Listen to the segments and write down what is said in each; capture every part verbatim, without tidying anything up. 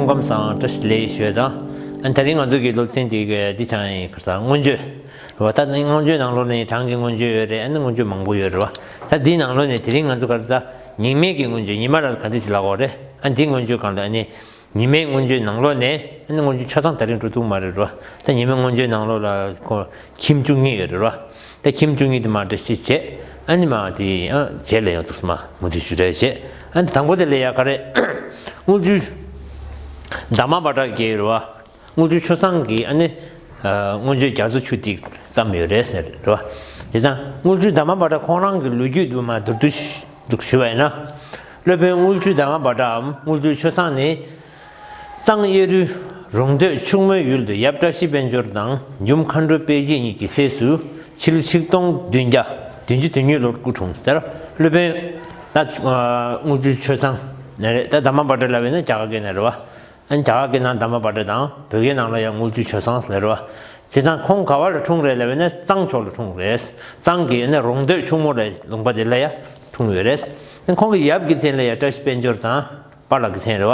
སྐུ་ཁམས་བཟང་། བཀྲ་ཤིས་བདེ་ལེགས་ཞུ་ཡ་དང་། ཨ་ནི་དེ་རིང་ང་ཚོ་གི་སློབ་ཚན་འདི་གི་འདི་ཆགས་ཡིན་ཁར་ས་མངོན་བརྗོད་རེད་བ། ད་ནི་མངོན་བརྗོད་ནང་ལོགས་ནས་གྲངས་ཀྱི་མངོན་བརྗོད་ཡོད་རེད། ཨ་ནི་མངོན་བརྗོད་མང་པོ་ཡོད་རེད་བ། ད་འདིའི་ནང་ལོགས་ནས་དེ་རིང་ང་ཚོ་ག་རེ་ད་ཉི་མའི་གི་མངོན་བརྗོད། ཉི་མ་ལ་ག་འདྲ་ཞིག་ལབ་དགོས་རེད། ཨ་ནི་འདིའི་མངོན་བརྗོད་སྒང་ལ་ཨ་ནི་ཉི་མའི་མངོན་བརྗོད་ནང་ལོགས་ནས་ཨ་ནི་མངོན་བརྗོད་ཆ་ཚང་དེ་རིང་འགྲོ་ཐུབ་མ་རེད་རོ། ད་ཉི་མའི་མངོན་བརྗོད་ནང་ལོགས་ལ་ཁོ་ཁྱིམ་བཅུ་གཉིས་ཡོད་རེད་རོ། ད་ཁྱིམ་བཅུ་གཉིས་དེ་མར་འདྲ་ཞིག་བྱས། ཨ་ནི་མ་དེ་ཨ་རྗེས་ལ་ཡང་འདུག་སེ་མ་མུ་མཐུད་ཞུ་རེ་བྱས། ཨ་ནི་དང་པོ་དེ་ལ་ཡ་ག་རེ། དངུལ་ཆུ་དྷརྨ་བྷ་དྲ་གི་རེད་བ། དངུལ་ཆུ་ཆོས་བཟང་གིས་ཨ་ནི་ཨ་མངོན་བརྗོད་རྒྱ་མཚོ་ཆུ་ཐིགས་བརྩམས་ཡོད་རེད་ཟེར་རེད་བ། དེ་ཙང་དངུལ་ཆུ་དྷརྨ་བྷ་དྲ་ཁོང་རང་གི་ལོ་རྒྱུས་དུ་མ་མདོར་བསྡུས་ཤིག་འདུག་ཞུ་བ་ཡིན་ན། སློབ་དཔོན་དངུལ་ཆུ་དྷརྨ་བྷ་དྲའམ་དངུལ་ཆུ་ཆོས་བཟང་ནི། གཙང་གཡས་རུའི་རོང་སྟོད་ཕྱུག་མོའི་ཡུལ་དུ་ཡབ་བཀྲ་ཤིས་དཔལ་འབྱོར་དང་ཡུམ་མཁའ་འགྲོ་དཔལ་སྐྱེས་གཉིས་ཀྱི་སྲས་སུ་ཕྱི་ལོ་ཆིག་སྟོང་བདུན་བརྒྱ་བདུན་ཅུ་དོན་གཉིས་ལོར་སྐུ་འཁྲུངས་ཟེར། སློབ་དཔོན་ད་དངུལ་ཆུ་ཆོས་བཟང་ནས་རེད། ད་དྷརྨ་བྷ་དྲ་ལབ་ཡིན་ན་རྒྱ་གར་སྐད་ནས་རེད་བ། ཨ་ནི་རྒྱ་གར་སྐད་ནང་དྷརྨ་བྷ་དྲ་དང་བོད་སྐད་ནང་ལ་ཡང་དངུལ་ཆུ་ཆོས་བཟང་ཟེར་བ། བྱས་ཙང་ཁོང་ག་བ་ལ་འཁྲུངས་རེད་ལབ་ཡིན་ན་གཙང་ཕྱོགས་ལ་འཁྲུངས་རེད། གཙང་གི་ཨ་ནི་རོང་སྟོད་ཕྱུག་མོ་ལ་ལུང་པ་དེ་ལ་ཡ་འཁྲུངས་ཡོད་རེད། ཨ་ནི་ཁོང་གི་ཡབ་ཀྱི་མཚན་ལ་ཡ་བཀྲ་ཤིས་དཔལ་འབྱོར་དང་། པཱ་ལགས་ཀྱི་མཚན་རེད་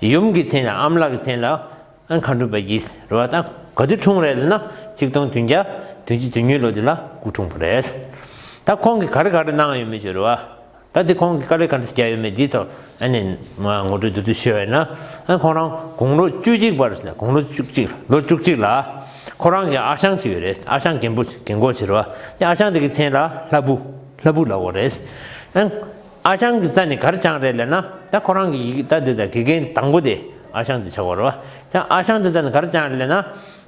བ། ཡུམ་གྱི་མཚན་ལ་ཨ་མ་ལགས་ཀྱི་མཚན་ལ་ཨ་མཁའ་འགྲོ་དཔལ་སྐྱེས་རེད་བ། ད་ག་དུས་འཁྲུངས་རེད་ལབ་ན་ཆིག་སྟོང་བདུན་བརྒྱ་བདུན་ཅུ་དོན་གཉིས་ལོ་དེ་ལ་སྐུ་འཁྲུངས་པ་རེད། ད་ཁོང་གིས་ག་རེ་ག་རེ་གནང་ཡོད་མེད་ཅིག་རེད་བ། ད་དེ་ཁོང་གིས་དཀའ་ལས་ག་འདྲ་ཞིག་བརྒྱབ་ཡོད་མེད་འདི་ཐོག་ཨ་ནི་ང་ངོ་སྤྲོད་མདོར་བསྡུས་ཞུས་པ་ཡིན་ན། ཨ་ཁོང་རང་དགུང་ལོ་བཅུ་གཅིག་བར་ལ་དགུང་ལོ་བཅུ་གཅིག་ལོ་བཅུ་གཅིག་ལ་ཁོ་རང་གི་ཨ་ཞང་ཅིག་ཡོད་རེད། ཨ་ཞང་རྒན་པོ་རྒན་གོག་ཅིག་རེད་བ། དེ་ཨ་ཞང་དེ་གི་མཚན་ལ་ལྷ་བུ་ལྷ་བུ་ལབ་དགོས་རེད། ཨ། ཨ་ཞང་གི་རྩ་ནས་ག་རེ་སྦྱངས་རེད་ལབ་ན། ད་ཁོ་རང་གི་ཡི་གེ་ད་འདི་ད་དགེ་རྒན་དང་པོ་དེ་ཨ་ཞང་དེ་ཆགས་པ་རེད་བ། ད་ཨ་ཞང་དེ་རྩ་ནས་ག་རེ་སྦྱངས་རེད་ལབ་ན།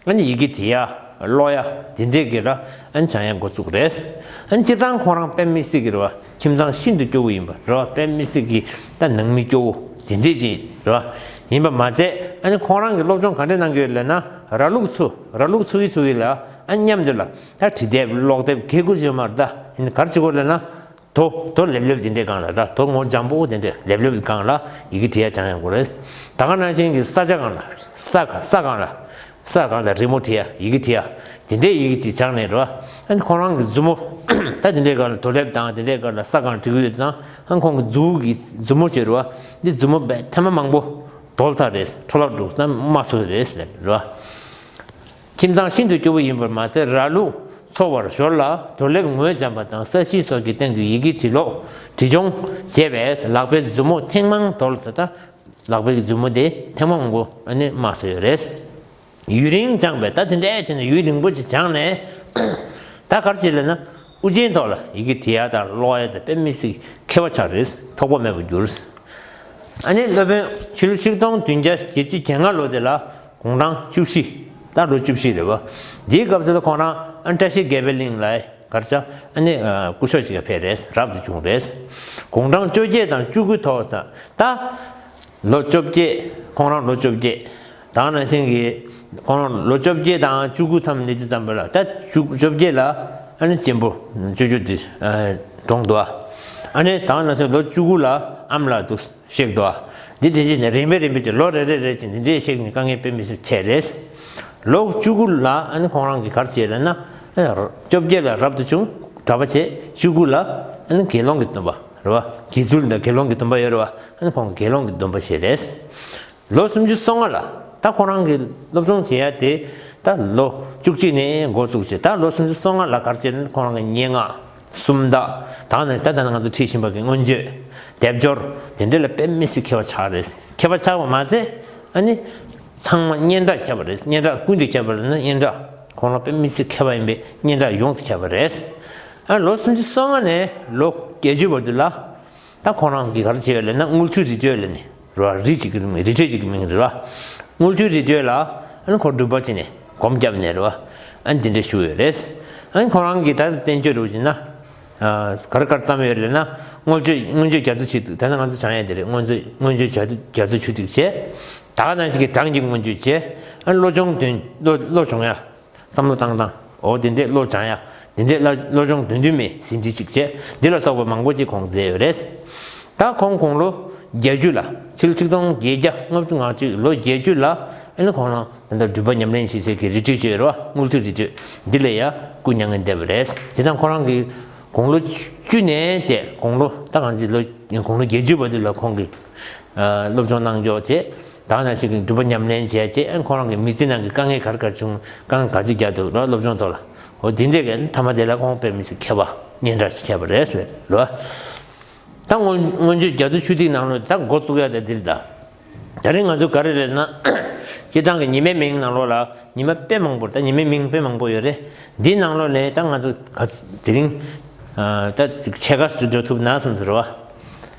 ཨ་ནི་ཡི་གེ་འབྲི་ཡ། ཀློག་ཡ། དེ་འདྲས་ཀྱི་ར་ཨ་ནི་སྦྱང་ཡ་འགོ་བཙུགས་རེད། ཨ་ནི་སྤྱིར་བཏང་ཁོ་རང་དཔེ་མི་སྲིད་ཀྱི་རེད་བ། ཁྱིམ་ཚང་ཤིན་ཏུ་སྐྱོ་བོ་ཡིན་པ་རེད་བ། དཔེ་མི་སྲིད་ཀྱི་ད་ནང་མི་སྐྱོ་བོ་དེ་འདྲས་ཅིག་རེད་བ། ཡིན་པ་མ་ཚད་ཨ་ནི་ཁོ་རང་གི་སློབ་སྦྱོང་ག་འདྲས་གནང་གི་ཡོད་ལབ་ན། ར་ལུག་འཚོ་ར་ལུག་འཚོ་གི་འཚོ་གི་ལ་ཨ་མཉམ་དུ་ལ་ད་བྲིས་དེབ་ཀློག་དེབ་ག་རེ་བྱེད་མ་རེད། ད་ཡིན་ག་རེ་བྱེད་དགོས་ལབ་ན། དོ་དོ་ལེབ་ལེབ་དེ་འདྲའི་སྒང་ལ་ར། དོ་ངོ་འཇམ་པོ་དེ་འདྲའི་ལེབ་ལེབ་སྒང་ལ་ཡི་གེ་བྲི་ཡ་སྦྱང་ཡ་དགོས་རེད། ད་ག་ནང་བཞིན་གྱི་ས་ཆ་སྒང་ལ་ས་ག་ས་སྒང་ལ་ས་སྒང་ལ་རི་མོ་བྲི་ཡ་ཡི་གེ་བྲི་ཡ་དེ་འདྲའི་ཡི་གེ་ཅིག་སྦྱངས་ནས་རེད་བ། ཨ་ནི་ཁོང་རང་གི་མཛུབ་མོ་ད་དེ་འདྲའི་སྒང་ལ་དོ་ལེབ་དང་དེ་འདྲའི་སྒང་ལ་ས་སྒང་བྲི་གི་ཡོད་ཙང་། ཨ་ནི་ཁོང་གི་མཛུབ་གི་མཛུབ་མོ་བྱས་རེད་བ། འདི་མཛུབ་མོ་བས་ཐེངས་མ་མང་པོ་རྡོལ་ཚར་རེད། འཕྲོ་བརླག་འགྲོ་ན་མ་སོ་རེད་ཟེར་རེད་བ། ཁྱིམ་ཚང་ཤིན་ཏུ་སྐྱོ་བོ་ཡིན་པར་མ་ཟད། ར་ལུག་འཚོ་བར་ཞོར་ལ་དོ་ལེབ་ངོས་འཇམ་པ་དང་ས་གཞི་སོགས་ཀྱི་སྟེང་དུ་ཡི་གེ་བྲི་ཀློག་བྲིས་སྦྱོང་བྱས་པས་ལག་པའི་མཛུབ་མོ་ཐེངས་མང་རྡོལ་ཟེར། ད་ལག་པའི་མཛུབ་མོ་དེ་ཐེངས་མང་པོ་ཨ་ནི་མ་སོ་ཡོད་རེད། ཡུན་རིང་སྦྱངས་པས། ད་དེ་འདྲ་བྱས་ནས་ཡུན་རིང་པོ་ཅིག་སྦྱངས་ནས་ད་ག་རེ་བྱེད་ལབ་ན། དབུ་ཅན་ཐོག་ལ་ཡི་གེ་བྲི་ཡ་དང་ཀློག་ཡ་དང་དཔེ་མི་སྲིད་མཁས་པ་ཆགས་རེད། ཐོགས་པ་མེད་པར་གྱུར། ཨ་ནི་སློབ་དཔོན་ཕྱི་ལོ་ཆིག་སྟོང་བདུན་བརྒྱ་བརྒྱད་ཅུ་གྱ་ལྔ་ལོ་དེ་ལ་དགུང་གྲངས་བཅུ་བཞི། ད་ལོ་བཅུ་བཞི་རེད་བ། འདིའི་སྐབས་སུ་ཁོང་རང་ཨ་བཀྲ་ཤིས་དགེ་འཕེལ་གླིང་ལ་གར་ཆ་ཨ་ནི་སྐུ་ཞབས་ཅིག་ཕེབས་རེད། རབ་ཏུ་བྱུང་རེད། དགུང་གྲངས་བཅོ་བརྒྱད་དང་བཅུ་དགུ་ཐོག་ཙམ། ད་ལོ་བཅོ་བརྒྱད། ཁོང་རང་ལོ་བཅོ་བརྒྱད། ད་ག་ནང་བཞིན་གྱི་ཁོང་རང་ལོ་བཅོ་བརྒྱད་དང་བཅུ་དགུ་ཙམ་ནས་དེ་ཙམ་པ་ལ། ད་བཅུ་བཅོ་བརྒྱད་ལ་ཨ་ནི་གཅེན་པོ་ཅོ་ཅོ་དེ་གྲོངས་འདུག་ཨ་ནི་ད་ག་ནང་བཞིན་ལོ་བཅུ་དགུ་ལ་ཨ་མ་ལགས་འདུག་གཤེགས་འདུག་འདི་དེ་བཞིན་ནས་རིམ་པས་རིམ་པས་ཀྱི་ལོ་རེ་རེ་རེ་བཞིན་འདི་འདྲའི་གཤེགས་ནས་དཀའ་ངལ་དཔེ་མི་སྲིད་ཆེ་རེད། ལོ་བཅུ་དགུ་ལ་ཨ་ནི་ཁོང་རང་གིས་ག་རེ་བྱས་ལབ་ན། བཅོ་བརྒྱད་ལ་རབ་ཏུ་བྱུང་གྲྭ་པ་བྱས། བཅུ་དགུ་ལ་ཨ་ནི་དགེ་སློང་གི་སྡོམ་པ་རེད་བ། དགེ་ཚུལ་དང་དགེ་སློང་གི་སྡོམ་པ་ཡོད་རེད་བ། ཨ་ནི་ཁོང་དགེ་སློང་གི་སྡོམ་པ་བཞེས་རེད། ལོ་སུམ་ཅུ་སོ་ལྔ་ལ་ད་ཁོ་རང་གི་སློབ་སྦྱོང་བྱེད་ཡ་དེ་ད་ལོ་བཅུ་གཅིག་ནས་འགོ་བཙུགས་བྱས། ད་ལོ་སུམ་ཅུ་སོ་ལྔ་ལ་ག་རེ་བྱས་ན། ཁོ་རང་གི་སྙན་ངག་སུམ་རྟགས་དང་ནས་ད་ལྟ་ང་ཚོ་ཁྲིད་བཞིན་པ་གི་མངོན་བརྗོད། སྡེབ་སྦྱོར་དེ་འདྲ་ལ་དཔེ་མི་སྲིད་མཁས་པ་ཆགས་རེད། མཁས་པ་ཆགས་པ་མ་ཟད་ཨ་ནི་ཚང་མ་སྙན་གྲགས་ཁྱབ་པ་རེད། སྙན་གྲགས་ཀུན་ཏུ་ཁྱབ་པ་རེད་ན། སྙན་གྲགས་ཁོང་རང་དཔེ་མི་སྲིད་མཁས་པ་ཡིན་པའི་སྙན་གྲགས་ཡོངས་སུ་ཁྱབ་པ་རེད། ཨ་ལོ་སུམ་ཅུ་སོ་ལྔ་ནས་ལོ་བརྒྱད་ཅུ་བར་དུ་ལ། ད་ཁོང་རང་གིས་ག་རེ་བྱས་ཡོད་ལབ་ན། དངུལ་ཆུ་རི་ཁྲོད་ལབ་ནས་རེད་བ། རི་གཅིག་གི་མིང་། རི་ཁྲོད་གཅིག་གི་མིང་རེད་བ། དངུལ་ཆུ་རི་ཁྲོད་ལ་ཨ་ནི་ཁོ་སྒྲུབ་པ་བྱས་ནས་སྒོམ་བརྒྱབ་ནས་རེད་བ། ཨ་ནི་དེ་འདྲ་ཞུ་ཡོད་རེད། ཨ་ནི་ཁོང་རང་གིས་ད་བསྟན་བཅོས་རུ་བྱས་ན། ཨ་ག་རེ་ག་རེ་བརྩམས་ཡོད་ལབ་ན། མངོན་བརྗོད་མངོན་བརྗོད་རྒྱ་མཚོ་ཆུ་ཐིགས། ད་ནི་ང་ཚོ་སྦྱང་ཡ་དེ་རེད། མངོན་བརྗོད་མངོན་བརྗོད་རྒྱ་མཚོ་རྒྱ་མཚོ་ཆུ་ཐིགས་བྱས། ད་ག་ནང་བཞིན་གྱི་གྲངས་ཀྱི་མངོན་བརྗོད་བྱས། ཨ་ནི་བློ་སྦྱོང་བདུན། བློ་བློ་སྦྱོང་ཡ། བསམ་བློ་བཏང་སྟངས། འོ་དེ་འདྲས་བློ་སྦྱང་ཡ། དེ་འདྲས་བློ་བློ་སྦྱོང་བདུན་བདུན་མའི་ཟིན་བྲིས་གཅིག་བྱས། འདི་ལ་སོགས་པ་མང་པོ་ཅིག་ཁོང་མཛད་ཡོད་རེད། ད་ཁོང་དགུང་ལོ་བརྒྱད་ཅུ་ལ། ཕྱི་ལོ་ཆིག་སྟོང་བརྒྱད་བརྒྱ་ལྔ་བཅུ་ང་གཅིག་ལོ་བརྒྱད་ཅུ་ལ་ཨ་ནི་ཁོང་རང་ད་ལྟ་སྒྲུབ་པ་ཉམས་ལེན་བྱེད་སའི་གི་རི་ཁྲོད་ཅིག་ཡོད་རེད་བ། དངུལ་ཆུ་རི་ཁྲོད། འདི་ལ་ཡ་སྐུ་མྱ་ངན་འདས་པ་རེད། དེ་དང་ཁོང་རང་གི་དགུང་ལོ་བཅུ་ནས་བྱས། དགུང་ལོ་ད་གང་ཅི་ལོ་དགུང་ལོ་བརྒྱད་ཅུ་བར་དུ་ལ་ཁོང་གིས་ཨ་སློབ་སྦྱོང་གནང་ཕྱོགས་བྱས། ད་ག་ནང་བཞིན་གྱི་སྒྲུབ་པ་ཉམས་ལེན་བྱས་རྗེས་ཨ་ཁོ་རང་གི་མི་ཚེ་ནང་གི་དཀའ་ངལ་ག་རེ་ག་རེ་བྱུང་དཀའ་ངལ་ག་ཚོད་རྒྱག་འདུག་ལ་སློབ་སྦྱོང་ཐོག་ལ་འོ་དེ་འདྲས་ཀྱི་མཐའ་མ་དེ་ལ་ཁོང་དཔེ་མི་སྲིད་མཁས་པ་སྙན་གྲགས་ཤིག་མཁས་པ་རེད་ཟེར་ལོ། ད་སྔོན་སྔོན་ཆད་རྒྱ་མཚོ་ཆུ་ཐིགས་ནང་ལོགས་ད་འགོ་བཙུགས་ཡ་ད་འདིར་ད། ད་རིང་ང་ཚོ་ག་རེ་རེད་ན། སྤྱིར་བཏང་གི་ཉི་མའི་མིང་ནང་ལོགས་ལ་ཉི་མ་དཔེ་མང་པོ་ད་ཉི་མའི་མིང་དཔེ་མང་པོ་ཡོད་རེད། འདི་ནང་ལོགས་ལས་ད་ང་ཚོ་ག་དེ་རིང་ད་ཕྱེད་ཀ་ཞིག་འགྲོ་ཐུབ་ན་བསམ་ཟེར་བ།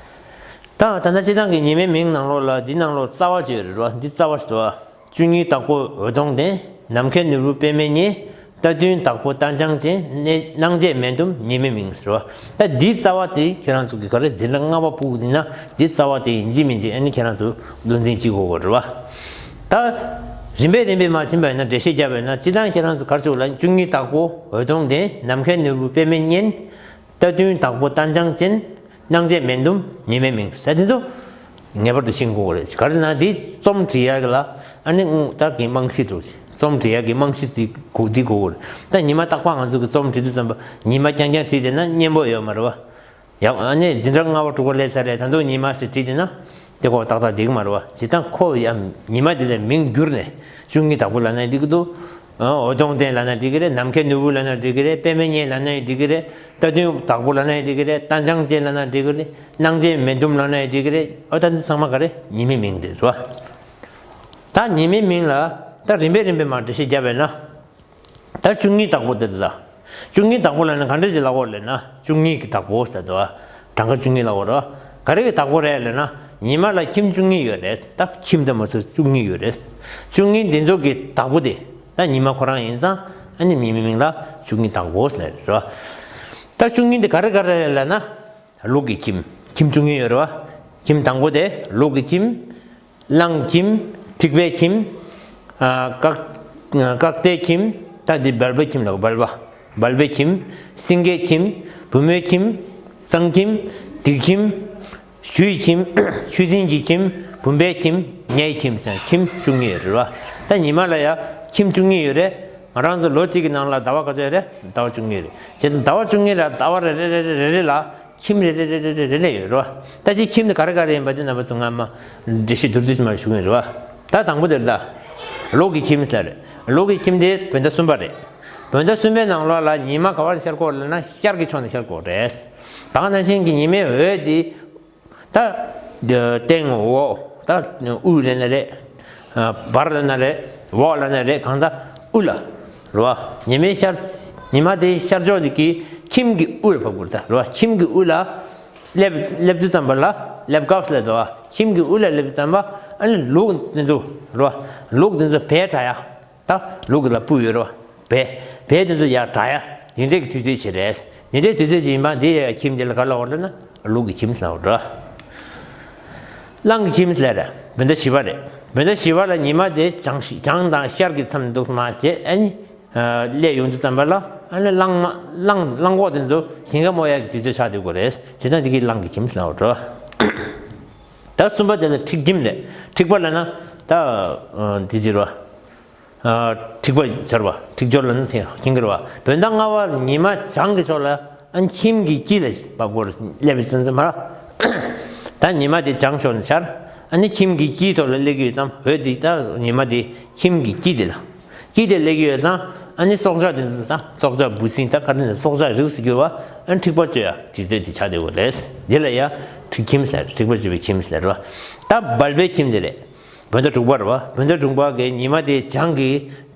ད་ད་ལྟ་སྤྱིར་བཏང་གི་ཉི་མའི་མིང་ནང་ལོགས་ལ་འདི་ནང་ལོགས་རྩ་བ་ཅིག་ཡོད་རེད་བ། འདི་རྩ་བ་ཞིག་འདུག་བ། བཅུ་གཉིས་དྭགས་པོ་འོད་སྟོང་ལྡན། ནམ་མཁའི་ནོར་བུ་པདྨས་མཉེས། རྟ་བདུན་དྭགས་པོ་རྟ་རྐྱང་ཅན། སྣང་བྱེད་མེ་ཟླུམ་ཉི་མའི་མིང་ཟེར་བ། ད་འདིའི་རྩ་བ་དེ་ཁྱེད་རང་ཚོ་གི་ག་རེ་འཛིན་གྲྭ་ལྔ་པ་ཕྲུ་གུ་འཛིན་ན་འདིའི་རྩ་བ་དེ་ཡིན་གཅིག་མིན་གཅིག་ཨ་ནི་ཁྱེད་རང་ཚོ་བློ་འཛིན་གཅིག་དགོས་དགོས་རེད་བ། ད་རིམ་པས་རིམ་པས་མ་ཕྱིན་པ་ཡིན་ན་འགྲེལ་བཤད་བརྒྱབ་པ་ཡིན་ན་སྤྱིར་བཏང་ཁྱེད་རང་ཚོ་ག་རེ་ཞུ་ལ་བཅུ་གཉིས་དྭགས་པོ་འོད་སྟོང་ལྡན། ནམ་མཁའི་ནོར་བུ་པདྨས་མཉེས། རྟ་བདུན་དྭགས་པོ་རྟ་རྐྱང་ཅན། སྣང་བྱེད་མེ་ཟླུམ་ཉི་མའི་མིང་ཟེར་དེ་ཚོ་ངེས་པར་དུ་ཤེས་དགོས་རེད། ག་རེ་ན་འདི་རྩོམ་འབྲི་ཡག་ལ་ཨ་ནི་དངོས་བཏགས་ཀྱི་རྨང་གཞི་འདུག་རྩོམ་འབྲི་ཡག་གི་རྨང་གཞི་འདི་དགོས་འདི་དགོས་རེད། ད་ཉི་མ་རྟག་པར་ང་ཚོ་གི་རྩོམ་འབྲི་དུས་ཙམ་པ་ཉི་མ་རྐྱང་རྐྱང་བྲིས་བསྡད་ན་སྙན་པོ་ཡོད་མ་རེད་བ། ཡང་ཨ་ནི་འཛིན་གྲྭ་ལྔ་པ་དྲུག་པ་སླེབས་ཚར་རེད། ད་དུང་ཉི་མ་ཟེར་བྲིས་བསྡད་ན་དེ་ཁོ་ཏག་ཏག་འགྲིག་གི་མ་རེད་བ། བྱས་ཙང་ཁོ་ཡང་ཉི་མ་དེ་ལ་མིང་བསྒྱུར་ནས་བཅུ་གཉིས་དྭགས་པོ་ལབ་ན་འགྲིག་གི་འདུག་འོད་སྟོང་ལྡན་ལབ་ན་འགྲིག་གི་རེད། ནམ་མཁའི་ནོར་བུ་ལབ་ན་འགྲིག་གི་རེད། པདྨས་མཉེས་ལབ་ན་འགྲིག་གི་རེད། རྟ་བདུན་དྭགས་པོ་ལབ་ན་འགྲིག་གི་རེད། རྟ་རྐྱང་ཅན་ལབ་ན་འགྲིག་གི་རེད། སྣང་བྱེད་མེ་ཟླུམ་ལབ་ན་འགྲིག་གི་རེད། ཨོ་ད་འདི་ཚང་མ་ག་རེ་ཉི་མའི་མིང་རེད་བ། ད་ཉི་མའི་མིང་ལ་ད་རིམ་པས་རིམ་པས་མར་འགྲེལ་བཤད་བརྒྱབ་པས་ན། ད་བཅུ་གཉིས་དྭགས་པོ་དེ་ད། བཅུ་གཉིས་དྭགས་པོ་ལབ་ན་ག་འདྲ་ཞིག་ལབ་དགོས་ལབ་ན་བཅུ་གཉིས་ཀྱི་དྭགས་པོ་ཟེར་དུས་གྲངས་ཀ་བཅུ་གཉིས་ལབ་དགོས་རེད་བ། ག་རེ་གི་དྭགས་པོ་རེད་ལབ་ན་ཉི་མ་ལ་ཁྱིམ་བཅུ་གཉིས་ཡོད་རེད། ད་ཁྱིམ་དང་མ་སོ་བཅུ་གཉིས་ཡོད་རེད། བཅུ་གཉིས་འདི་ཚོ་གི་དྭགས་པོ་དེ་ད་ཉི་མ་ཁོ་རང་ཡིན་ཙང་ཨ་ནི་ཉི་མའི་མིང་ལ་བཅུ་གཉིས་དྭགས་པོ་ཟེར་རེད་བ། ད་བཅུ་གཉིས་འདི་ག་རེ་ག་རེ་རེད་ལབ་ན། ལུག་གི་ཁྱིམ། ཁྱིམ་བཅུ་གཉིས་ཡོད་རེད་བ། ཁྱིམ་དང་པོ་དེ་ལུག་གི་ཁྱིམ། གླང་ཁྱིམ། འཁྲིག་པའི་ཁྱིམ། ཨ་ཀག་ཀག་སྟེ་ཁྱིམ། ད་འདི་སྦལ་པའི་ཁྱིམ་ལ་སྦལ་པ། སྦལ་པའི་ཁྱིམ། སེང་གེའི་ཁྱིམ། བུ་མོའི་ཁྱིམ། གཙང་ཁྱིམ། སྡིག་ཁྱིམ། གཞུའི་ཁྱིམ། ཆུ་སྲིན་གྱི་ཁྱིམ། བུམ་པའི་ཁྱིམ། ཉའི་ཁྱིམ་ཟེར་ཁྱིམ་བཅུ་གཉིས་ཡོད་རེད་བ། ད་ཉི་མ་ལ་ཡ་ཁྱིམ་བཅུ་གཉིས་ཡོད་རེད། ང་རང་ཚོ་ལོ་གཅིག་གི་ནང་ལ་ཟླ་བ་ག་ཚོད་རེད། ཟླ་བ་བཅུ་གཉིས་རེད། བྱས་ཙང་ཟླ་བ་བཅུ་གཉིས་ལ་ཟླ་བ་རེ་རེ་རེ་རེ་རེ་རེ་ལ་ཁྱིམ་རེ་རེ་རེ་རེ་རེ་རེ་ཡོད་རེད་བ། ད་དེ་ཁྱིམ་དེ་ག་རེ་ག་རེ་ཡིན་པ་དེ་རྣམ་པ་ཚོ་སྔ་མ་འགྲེལ་བཤད་མདོར་བསྡུས་མ་ཞུ་གི་ཡིན་རེད་བ། ད་དང་པོ་དེ་ལ་ལུག་གི་ཁྱིམ་ཟེར་རེད། ལུག་གི་ཁྱིམ་དེ་བོད་ཟླ་གསུམ་པ་རེད། བོད་ཟླ་གསུམ་པའི་ནང་ལོགས་ལ་ཉི་མ་ག་བར་ཤར་གོ་ལབ་ན་ཤར་གྱི་ཕྱོགས་ནས་ཤར་གོ་རེད། ད་ག་ནང་བཞིན་གྱི་ཉི་མའི་འོད་དེ་ད་སྟེང་འོག་ད་དབུས་ལབ་ན་རེད། བར་ལབ་ན་རེད། འོག་ལབ་ན་རེད། གང་ལྟར་དབུས་ལ་རེད་བ། ཉི་མའི་ཤར་ཉི་མ་དེའི་ཤར་ཕྱོགས་དེ་གི་ཁྱིམ་གྱི་དབུས་ལ་བབས་དགོས་རེད་ད་རེད་བ། ཁྱིམ་གྱི་དབུས་ལ་སླེབས་སླེབས་དུས་ཙམ་པ་ལ་སླེབས་སྐབས་སླེབས་དོ་བ། ཁྱིམ་གྱི་དབུས་ལ་སླེབས་དུས་ཙམ་པ་ཨ་ནི་ལུག་དེ་ཚོ་རེད་བ། ལུག་དེ་ཚོ་བལ་བྲ་ཡ། ད་ལུག་གི་ལ་སྤུ་ཡོད་རེད་བ། བལ་བལ་དེ་ཚོ་ཡར་བྲ་ཡ། དེ་འདྲས་ཀྱི་དུས་ཚོད་ཅིག་རེད། དེ་འདྲས་དུས་ཚོད་ཅིག་ཡིན་པ་འདི་ཡ་ཁྱིམ་དེ་ལ་ག་ལབ་དགོས་རེད་ན་ལུག་གི་ཁྱིམ་ལབ་དགོས་རེད། གླང་གི་ཁྱིམ་ལབ་རེད། བོད་ཟླ་བཞི་པ་རེད། བོད་ཟླ་བཞི་པ་ལ་ཉི་མ་དེ་བྱང་ཤི་བྱང་དང་ཤར་གྱི་མཚམས་འདུག་མ་བྱས་ཨ་ནི་སླེབས་ཡོང་དུས་ཙམ་པ་ལ་ཨ་ནི་གླང་མ་གླང་གླང་གོག་དེ་ཚོ་ཞིང་ཁ་རྨོ་ཡག་གི་དུས་ཚོད་ཆགས་སྡོད་དགོས་རེད། བྱས་ཙང་དེ་གི་གླང་གི་ཁྱིམ་ལབ་དགོས་རེད། ད་གསུམ་པ་དེ་ལ་འཁྲིག་ཁྱིམ་རེད། འཁྲིག་པ་ལབ་ན་ད་དེ་ཅི་རེད་བ། འཁྲིག་པ་སྦྱོར་བ། འཁྲིག་སྦྱོར་ལ་ནི་ཚེ་ཁྱིང་གི་རེད་བ། བོད་ཟླ་ལྔ་པ་ཉི་མ་བྱང་གི་ཕྱོགས་ལ་ཨ་ཁྱིམ་གྱི་དཀྱིལ་ལ་བབས་སྐོར་སླེབས་ཙམ་ཙམ་མ་ལ། ད་ཉི་མ་དེ་བྱང་ཕྱོགས་ནས་འཆར། ཨ་ནི་ཁྱིམ་གྱི་དཀྱིལ་ཐོག་ལ་སླེབས་ཀྱི་ཡོད་ཙང་འོད་དེ་ད་ཉི་མ་དེ་ཁྱིམ་གྱི་དཀྱིལ་དེ་ལ། དཀྱིལ་དེ་སླེབས་ཀྱི་ཡོད་ཙང་ཨ་ནི་སྲོག་ཆགས་དེ་ཚོ་ད་སྲོག་ཆགས་འབུ་སྲིན་ད་ག་རེ་ནས་སྲོག་ཆགས་རིགས་སུ་གྱུར་བ་ཨ་ནི་འཁྲིག་པ་སྤྱོད་ཡ་དུས་ཚོད་དེ་ཆགས་བསྡད་ཡོད་རེད། དེ་ལ་ཡ་འཁྲིག་ཁྱིམ་ཟེར། འཁྲིག་པ་སྤྱོད་པའི་ཁྱིམ་ཟེར་བ། ད་སྦལ་པའི་ཁྱིམ་དེ་རེད། བོད་ཟླ་དྲུག་པ་རེད་བ། བོད་ཟླ་དྲུག་པ་གི་ཉི་མ་དེ་བྱང་གི་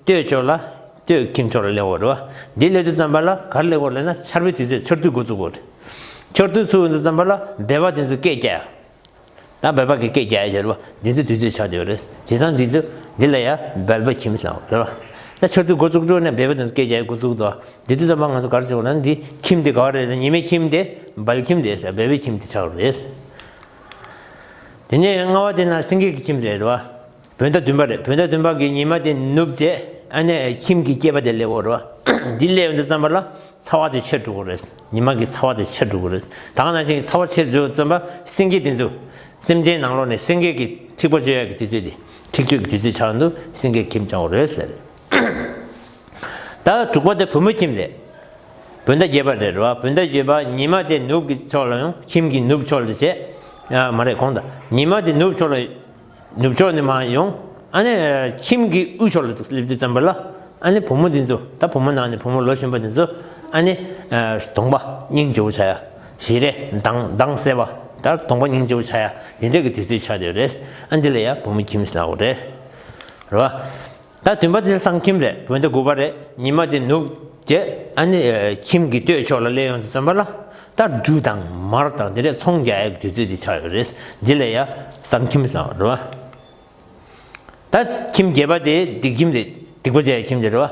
སྟོད་ཕྱོགས་ལ་སྟོད་ཁྱིམ་ཕྱོགས་ལ་སླེབས་ཡོད་རེད་བ། འདི་སླེབས་དུས་ཙམ་པ་ལ་ག་རེ་སླེབས་ཡོད་ལབ་ན་ཆར་པའི་དུས་ཚོད་ཆར་དུས་འགོ་བཙུགས་ཡོད་རེད། ཆར་དུས་ཚུགས་ཡོང་དུས་ཙམ་པ་ལ་སྦལ་པ་དེ་ཚོ་སྐད་རྒྱག་ཡ། ད་སྦལ་པ་གི་སྐད་རྒྱག་ཡ་ཡོད་རེད་བ། འདི་ཚོ་དུས་ཚོད་ཆགས་བསྡད་ཡོད་རེད། བྱས་ཙང་འདི་ཚོ་འདི་ལ་ཡ་སྦལ་པའི་ཁྱིམ་ཟེར་བ་རེད་བ། ད་ཆར་དུས་འགོ་བཙུགས་འགྲོ་ནས་སྦལ་པ་དེ་ཚོ་སྐད་རྒྱག་ཡ་འགོ་བཙུགས་འདུག་འདི་དུས་ཙམ་པ་ང་ཚོ་ག་རེ་བྱེད་དགོས་ན་འདི་ཁྱིམ་དེ་ག་བ་རེད་ཟེར། ཉི་མའི་ཁྱིམ་དེ་སྦལ་ཁྱིམ་དེ་ཟེར། སྦལ་པའི་ཁྱིམ་དེ་ཆགས་ཡོད་རེད། དེ་ནས་ལྔ་པ་དེ་ན་སེང་གེ་གི་ཁྱིམ་རེད་བ། བོད་ཟླ་བདུན་པ་རེད། བོད་ཟླ་བདུན་པ་གི་ཉི་མ་དེ་ནུབ་རྗེས་ཨ་ནི་ཁྱིམ་གྱི་སྐྱེས་པ་དེ་སླེབས་ཡོད་རེད་བ། འདི་སླེབས་ཡོང་དུས་ཙམ་པ་ལ་ཚ་བ་དེ་ཆེར་འགྲོ་གི་རེད། ཉི་མ་གི་ཚ་བ་དེ་ཆེར་འགྲོ་གི་རེད། ད་ག་ནང་བཞིན་ཚ་བ་ཆེར་འགྲོ་དུས་ཙམ་པ་སེང་གེ་དེ་ཚོ་སེམས་ཅན་ནང་ལོགས་ནས་སེང་གེ་གི་འཁྲིག་པ་སྤྱོད་ཡག་གི་དུས་ཚོད་དེ་འཁྲིག་སྤྱོད་ཀྱི་དུས་ཚོད་ཆགས་འདུག་སེང་གེ་ཁྱིམ་ཆགས་ཡོད་རེད་ཟེར། ད་དྲུག་པ་དེ་བུ་མོའི་ཁྱིམ་རེད། བོད་ཟླ་བརྒྱད་པ་རེད་བ། བོད་ཟླ་བརྒྱད་པ་ཉི་མ་དེ་ནུབ་ཀྱི་ཕྱོགས་ལ་ཡོང་། ཁྱིམ་གྱི་ནུབ་ཕྱོགས་ལ་བྱས། ཡ་མ་རེད་གོང་ད། ཉི་མ་དེ་ནུབ་ཕྱོགས་ལ་ ནུབ་ཕྱོགས་ནས་མར་ཡོང་། ཨ་ནི་ཁྱིམ་གྱི་དབུས་ཕྱོགས་ལ་སླེབས་དུས་ཙམ་པ་ལ། ཨ་ནི་བུ་མོ་འདི་ཚོ། ད་བུ་མོ་ནང་ནས་བུ་མོ་ལོ་གཞོན་པ་འདི་ཚོ། ཨ་ནི་གདོང་པ་སྙིང་རྗེ་བོ་ཆགས་ཡ། ཞལ་རས་མདངས་མདངས་གསལ་བ། ད་གདོང་པ་སྙིང་རྗེ་བོ་ཆགས་ཡ། དེ་འདྲས་ཀྱི་དུས་ཚོད་ཆགས་བསྡད་ཡོད་རེད། ཨ་འདི་ལ་ཡ་བུ་མོ་ཁྱིམ་ཟེར་ལབ་དགོས་རེད། རེད་བ། ད་བདུན་པ་དེ་སྲང་ཁྱིམ་རེད། བོད་ཟླ་དགུ་པ་རེད། ཉི་མ་དེ་ནུབ་རྗེས། ཨ་ནི་ཁྱིམ་གྱི་སྟོད་ཕྱོགས་ལ་སླེབས་ཡོང་དུས་ཙམ་པ་ལ། ད་འབྲུ་དང་མར་དང་དེ་འདྲས་ཚོང་རྒྱག་ཡག་གི་དུས་ཚོད་དེ་ཆགས་ཡོད་རེད། འདི་ལ་ཡ་སྲང་ཁྱིམ་ཟེར་བ་རེད་བ། ད་ཁྱིམ་བརྒྱད་པ་དེ་སྡིག་ཁྱིམ་རེད། སྡིག་པ་བྱས་ཡག་ཁྱིམ་དེ་རེད་བ།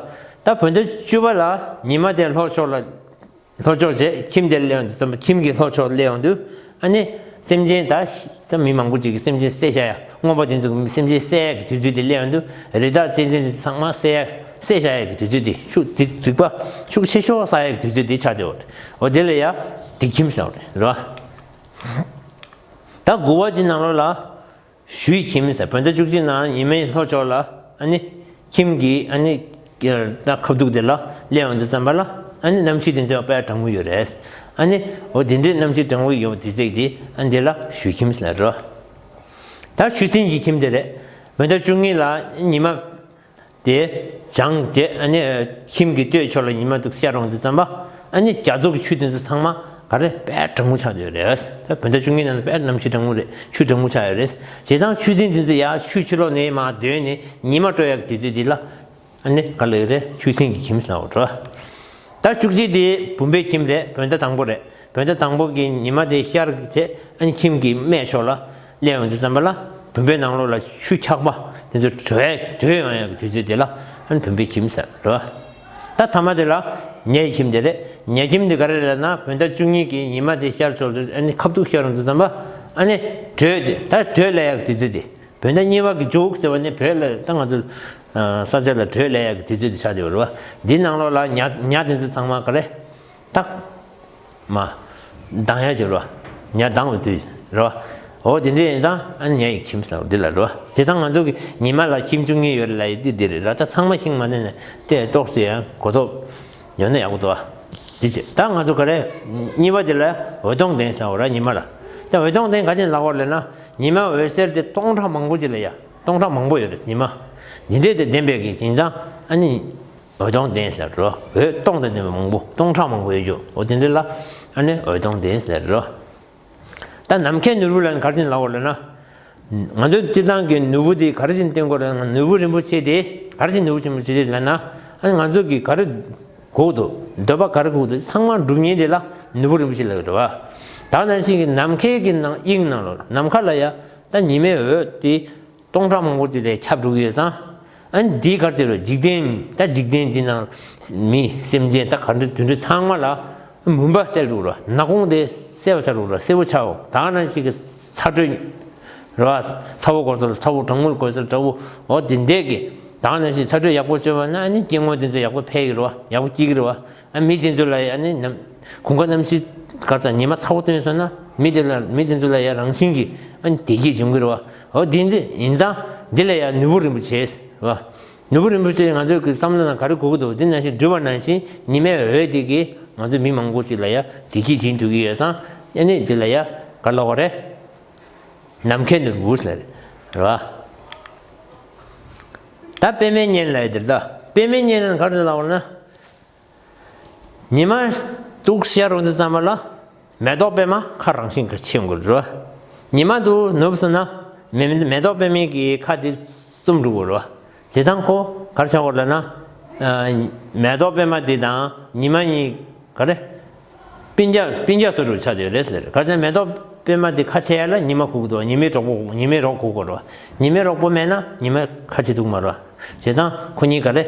ད་བོད་ཟླ་བཅུ་པ་ལ་ཉི་མ་དེ་ལྷོ་ཕྱོགས་ལ། ལྷོ་ཕྱོགས་བྱས། ཁྱིམ་དེ་སླེབས་ཡོང་དུས་ཙམ་པ། ཁྱིམ་གྱི་ལྷོ་ཕྱོགས་སླེབས་ཡོང་དུས། ཨ་ནི་སེམས་ཅན་ད་ད་མི་མང་པོ་ཅིག་གིས་སེམས་ཅན་བསད་བཞག་ཡ། རྔོན་པ་དེ་ཚོ་གིས་སེམས་ཅན་བསད་ཡ་གི་དུས་ཚོད་དེ་སླེབས་ཡོང་དུས། རི་དྭགས་ཚན་ཚན་དེ་ཚོ་ཚང་མ་བསད་ཡ། བསད་བཞག་ཡ་གི་དུས་ཚོད་དེ། ཤུགས་དེ་སྡིག་པ་ཤུགས་ཆེ་ཤོས་བསགས་ཡ་གི་དུས་ཚོད་དེ་ཆགས་བསྡད་ཡོད་རེད། འོ་དེ་ལ་ཡ་སྡིག་ཁྱིམ་ཟེར་བ་རེད། རེད་བ། ད་དགུ་པ་དེ་ནང་ལོགས་ལ། གཞུའི་ཁྱིམ་ཟེར། བོད་ཟླ་བཅུ་གཅིག་ནང་ཉི་མའི་ལྷོ་ཕྱོགས་ལ། ཨ་ནི་ཁྱིམ་གྱི། ཨ་ནི་ད་ཁ་ཐུག་དེ་ལ་སླེབས་ཡོང་དུས་ཙམ་པ་ལ། ཨ་ནི་གནམ་གཤིས་དེ་ཚོ་དཔེ་གྲང་མོ་ཡོད་རེད། ཨ་ནི་འོ་དེ་འདྲའི་གནམ་གཤིས་གྲང་མོ་ཡོད་པ་དེ་ཚིག་དེ། ཨ་ནི་དེ་ལ་གཞུའི་ཁྱིམ་ཟེར་རོ། ད་ཆུ་སྲིན་གྱི་ཁྱིམ་དེ་རེད། བོད་ཟླ་བཅུ་གཉིས་ལ་ཉི་མ་དེ་བྱང་བྱས། ཨ་ནི་ཁྱིམ་གྱི་སྟོད་ཕྱོགས་ལ་ཉི་མ་དེ་ཤར་ཡོང་དུས་ཙམ་པ། ཨ་ནི་རྒྱ་མཚོ་གི་ཆུ་དེ་ཚོ་ཚང་མ་ག་རེ་དཔེ་གྲང་མོ་ཆགས་ཡོད་རེད། ད་བོད་ཟླ་བཅུ་གཉིས་ནང་ལ་དཔེ་གནམ་གཤིས་གྲང་མོ་རེད། ཆུ་གྲང་མོ་ཆགས་ཡོད་རེད། བྱས་ཙང་ཆུ་སྲིན་དེ་ཚོ་ཡར་ཆུ་ཕྱི་ལོགས་ནས་མར་བརྡོལ་ནས་ཉི་མ་དྲོ་ཡག་གི་དུས་ཚོད་དེ་ལ། ཨ་ནི་ག་ལབ་ཀྱི་རེད། ཆུ་སྲིན་གྱི་ཁྱིམ་ཟེར་ལབ་ཡོད་རེད། ད་བཅུ་གཅིག་དེ་བུམ་པའི་ཁྱིམ་རེད། བོད་ཟླ་དང་པོ་རེད། བོད་ཟླ་དང་པོ་གི་ཉི་མ་དེ་ཤར་བྱས། ཨ་ནི་ཁྱིམ་གྱི་སྨད་ཕྱོགས་ལ་སླེབས་ཡོང་དུས་ཙམ་པ་ལ། བུམ་པའི་ནང་ལོགས་ལ་ཆུ་འཁྱག་པ་དེ་ཚོ་དྲོད་དྲོད་ཡོང་ཡག་གི་དུས་ཚོད་དེ་ལ། ཨ་ནི་བུམ་པའི་ཁྱིམ་ཟེར་རེད་བ། ད་ཐ་མ་དེ་ལ་ཉའི་ཁྱིམ་དེ་རེད། ཉ་ཁྱིམ་དེ་ག་རེ་རེད་ན། བོད་ཟླ་བཅུ་གཉིས་ཀྱི་ཉི་མ་དེ་ཤར་ཕྱོགས་ལ། ཨ་ནི་ཁ་ཐུག་ཤར་ཡོང་དུས་ཙམ་པ། ཨ་ནི་དྲོད་དེ། ད་དྲོད་ལ་ཡག་གི་དུས་ཚོད་དེ། བོད་ཟླ་གཉིས་པ་གི་མཇུག་ཟེར་བ་ནི། བོད་ལ་ད་ང་ཚོ་ས་ཆ་ལ་དྲོད་ལ་ཡག་གི་དུས་ཚོད་དེ་ཆགས་བསྡད་ཡོད་རེད་བ། འདི་ནང་ལོགས་ལ་ཉ་ཉ་དེ་ཚོ་ཚང་མ་ག་རེ། ད་མར་ལྡང་ཡག་ཅིག་རེད་བ། ཉ་ལྡང་བའི་དུས་རེད་བ། འོ་དེ་འདྲ་ཡིན་ཙང་། ཨ་ནི་ཉའི་ཁྱིམ་ཟེར་བ་འདི་ལ་རེད་བ། བྱས་ཙང་ང་ཚོ་གི་ཉི་མ་ལ་ཁྱིམ་བཅུ་གཉིས་ཡོད་རེད་ལབ་ཡག་འདི་འདི་རེད་ལ། ད་ཚང་མ་ཤེས་མ་ནས་ནས་དེ་ཏོག་ཙམ་ཡང་གོ་རྟོགས་ཡོད་ན་ཡག་པོ་འདུག་བ། འདི་བྱས། ད་ང་ཚོ་ག་རེ། གཉིས་པ་དེ་ལ་འོད་སྟོང་ལྡན་ཟེར་བ་རེད། ཉི་མ་ལ། ད་འོད་སྟོང་ལྡན་ག་ཅིག་ལབ་དགོས་ལབ་ན། ཉི་མ་འོད་ཟེར་དེ་སྟོང་ཕྲག་མང་པོ་ཅིག་ལ་ཡ། སྟོང་ཕྲག་མང་པོ་ཡོད་རེད། ཉི་མ་འདི་འདྲས་དེ་ལྡན་པའི་གི་ཡིན་ཙང་། ཨ་ནི་འོད་སྟོང་ལྡན་ཟེར་རོ། འོད་སྟོང་དང་ལྡན་པ་མང་པོ། སྟོང་ཕྲག་མང་པོ་ཡོད་རྒྱུ། འོ་དེ་འདྲ་ལ་ཨ་ནི་འོད་སྟོང་ལྡན་ཟེར་རོ། ད་ནམ་མཁའི་ནོར་བུ་ལབ་ན་ག་རེ་ཡིན་ལབ་དགོས་ལབ་ན། ང་ཚོ་སྤྱིར་བཏང་གི་ནོར་བུ་དེ་ག་རེ་བྱས་ནས་སྟོན་དགོས་རེད། ནོར་བུ་རིན་པོ་ཆེ་དེ་ག་རེ་བྱས་ནས་ནོར་བུ་ཆེན་པོ་ཆེ་རེད་ལབ་ན། ཨ་ནི་ང་ཚོ་གི་ག་རེ་དགོས་འདུག་འདོད་པ་ག་རེ་དགོས་འདུག་ཚང་མ་འགྲུབ་མཁན་དེ་ལ་ནོར་བུ་རིན་པོ་ཆེ་ལབ་ཀྱི་རེད་བ། ད་ནང་བཞིན་གྱི་ནམ་མཁའི་གི་ནང་། དབྱིངས་ནང་ལོགས་ནམ་མཁའ་ལ་ཡ། ད་ཉི་མའི་འོད་དེ་སྟོང་ཕྲག་མང་པོ་ཅིག་ལ་ཁྱབ་འགྲོ་གི་ཡོད་ཙང་། ཨ་ནི་འདིས་ག་རེ་བྱེད་རེད། འཇིག་རྟེན། ད་འཇིག་རྟེན་འདི་ནང་མི་སེམས་ཅན་ད་ག་འདྲ་དེ་འདྲ་ཚང་མ་ལ་མུན་པ་སེལ་འགྲོ་གི་རེད་བ། ནག་ཁུང་དེ་སེལ་བ་ཆགས་འགྲོ་གི་རེད་བ། སེར་པོ་ཆགས། ད་ནང་བཞིན་གྱི་ཚ་དྲོད་རེད་བ། ཚ་བོ་དགོས་ས་ལ་ཚ་བོ། གྲང་མོ་དགོས་ས་ལ་གྲང་མོ། འོ་དེ་འདྲས་ཀྱི། ད་ནང་བཞིན་ཚ་དྲོད་ཡག་པོ་སྤྱོད་པ་ན། ཨ་ནི་སྐྱེ་དངོས་དེ་ཚོ་ཡག་པོ་འཕེལ་གྱི་རེད་བ། ཡག་པོ་སྐྱེ་གི་རེད་བ། ཨ་མི་དེ་ཚོ་ལ་ཡ། ཨ་ནི་ནམ་དགུན་ཁ་གནམ་གཤིས་ག་རེ་ཟེར། ཉི་མ་ཚ་བོ་བཏོན་སོང་ན། མི་དེ་ལ། མི་དེ་ཚོ་ལ་ཡ་རང་བཞིན་གྱིས་ཨ་ནི་བདེ་སྐྱིད་འབྱུང་གི་རེད་བ། འོ་དེ་འདྲ་ཡིན་ཙང་འདི་ལ་ཡ་ནོར་བུ་རིན་པོ་ཆེ་བ། ནོར་བུ་རིན་པོ་ཆེ་ང་ཚོའི་གི་བསམ་བློ་ནང་ག་རེ་དགོས་ཀྱི་འདུག་འདི་ནང་བཞིན་འགྲུབ་པ་ནང་བཞིན་ཉི་མའི་འོད་དེ་གིས་ང་ཚོ་མི་མང་པོ་ཅིག་ལ་ཡ་བདེ་སྐྱིད་སྦྱིན་ཐུབ་ཀྱི་ཡོད་ཙང་། ཨ་ནི་འདི་ལ་ཡ་ག་རེ་ལབ་དགོས་རེད། ནམ་མཁའི་ནོར་བུ་ཟེར་རེད་བ། ད་པདྨའི་གཉེན་ལབ་ཡག་དེ་རེད། ད་པདྨའི་གཉེན་ལབ་ན་ག་རེ་ལབ་དགོས་ན། ཉི་མ་འདུག་ཤར་ཡོང་དུས་ཙམ་པ་ལ་མེ་ཏོག་པདྨ་ཁ་རང་བཞིན་གྱིས་ཕྱེ་ཡོང་གི་རེད། ཉི་མ་འདུག་ནུབ་སོང་ན་མེ་མེ་ཏོག་པདྨའི་གི་ཁ་དེ་བཙུམ་འགྲོ་གི་རེད། བྱས་ཙང་ཁོ་ག་རེ་ཆགས་ཀྱི་རེད་ལབ་ན། ཨ། མེ་ཏོག་པདྨ་དེ་དང་ཉི་མ་གཉིས་ག་རེ། སྤུན་ཀྱག་སྤུན་ཀྱག་བཟོ་འདྲ་ཆགས་བསྡད་ཡོད་རེད་ཟེར། ག་རེ་ཟེར་ན་མེ་ཏོག་པདྨ་དེ་ཁ་ཕྱེ་ཡག་ལ་ཉི་མ་དགོས་ཀྱི་འདུག་ཉི་མའི་རོགས་པ། ཉི་མའི་རོགས་དགོས་ཀྱི་རེད། ཉི་མའི་རོགས་པ་མེད་ན་ཉི་མ་ཁ་ཕྱེ་ཐུབ་ཀྱི་མ་རེད། བྱས་ཙང་ཁོ་གཉིས་ག་རེ།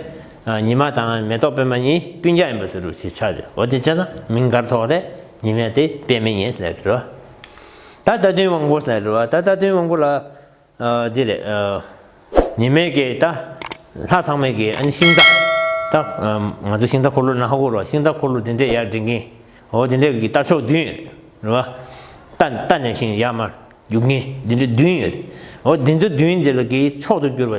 ཨ། ཉི་མ་དང་མེ་ཏོག་པདྨ་གཉིས་སྤུན་ཀྱག་ཡིན་པ་བཟོ་འདྲ་ཞིག་ཆགས་བསྡད་ཡོད། འོ་དེ་བྱས་ཙང་མིང་ག་རེ་ཐོགས་རེད། ཉི་མ་དེ་པདྨའི་གཉེན་ཟེར་ལབ་ཀྱི་རེད། ད་རྟ་བདུན་དབང་པོ་ཟེར་ལབ་ཀྱི་རེད། ད་རྟ་བདུན་དབང་པོ་ལ། ཨ། འདི་རེད། ཨ། ཉི་མའི་གི་ད་ལྷ་ཚང་མའི་གི། ཨ་ནི་ཤིང་རྟ། ད། ཨ། ང་ཚོ་ཤིང་རྟ་འཁོར་ལོ་ན་ཧ་གོ་རོ། ཤིང་རྟ་འཁོར་ལོ་འདི་འདྲས་ཡར་འགྲེང་གིན། འོ་འདི་འདྲས་ཀྱི་རྟ་མཆོག་བདུན་ཡོད་རེད་བ། རྟ་རྟ་ནས་ཤིང་ཡར་མར་རྒྱུག་མཁན་འདི་འདྲས་བདུན་ཡོད་རེད། འོ་འདི་ཚོ་བདུན་འདི་ལ་གི་མཆོག་ཏུ་གྱུར་པ་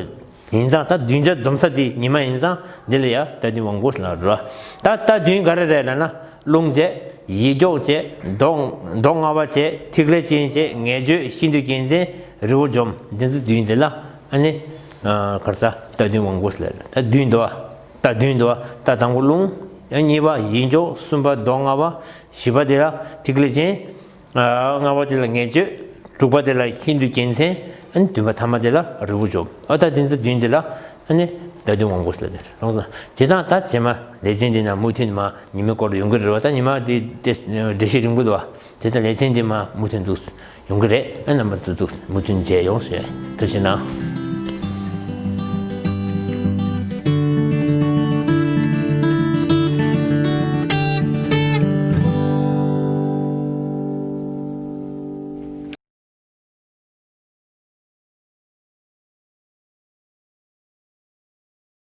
ཡིན་ཙང་། ད་བདུན་ཆ་འཛོམས་ས་དེ་ཉི་མ་ཡིན་ཙང་། འདི་ལ་ཡ་རྟ་བདུན་དབང་པོ་ཟེར་ལབ་རེད་བ། ད་རྟ་བདུན་ག་རེ་རེད་ལབ་ན། རླུང་བྱས། ཡིད་འཇོག་བྱས། མདོ་མདོ་སྔགས་པ་བྱས། ཐིག་ལེ་ཅན་བྱས། ངེས་བརྗོད། ཤིན་ཏུ་རྒྱལ་མཚན། རི་བོ་འཇོམས། འདི་ཚོ་བདུན་དེ་ལ་ཨ་ནི་ག་རེ་ཟ། རྟ་བདུན་དབང་པོ་ཟེར། རྟ་བདུན་འདུག་པ། རྟ་བདུན་འདུག་པ། རྟ་དང་པོ་རླུང་། ཡང་གཉིས་པ་ཡིད་འཇོག་གསུམ་པ་མདོ་སྔགས་པ། བཞི་པ་དེ་ལ་ཐིག་ལེ་ཅན། ལྔ་པ་དེ་ལ་ངེས་བརྗོད། དྲུག་པ་དེ་ལ་ཤིན་ཏུ་རྒྱལ་མཚན། ཨ་ནི་བདུན་པ་ཐ་མ་དེ་ལ་རི་བོ་འཇོམས། ཨ་ད་འདི་ཚོ་བདུན་དེ་ལ་ཨ་ནི་རྟ་བདུན་དབང་པོ་ཟེར་ནས་རང་སོང་། དེ་དང་ད་རྗེས་མ་ལེ་ཚན་འདི་ན་མུ་མཐུད་མ་ཉི་མའི་སྐོར་ཡོང་གི་རེད་པ། ད་ཉི་མ་འདི་འདི་འགྲེལ་བཤད་རིང་པོ་འདུག་པ། དེ་ད་ལེ་ཚན་འདི་མ་མུ་མཐུད་འདུག་ཡོང་གི་རེད། ཨ་རྣམ་པ་ཚོ་འདུག་མུ་མཐུད་མཇལ་ཡོང་ཞེས་ཐུགས་རྗེ་གནང་།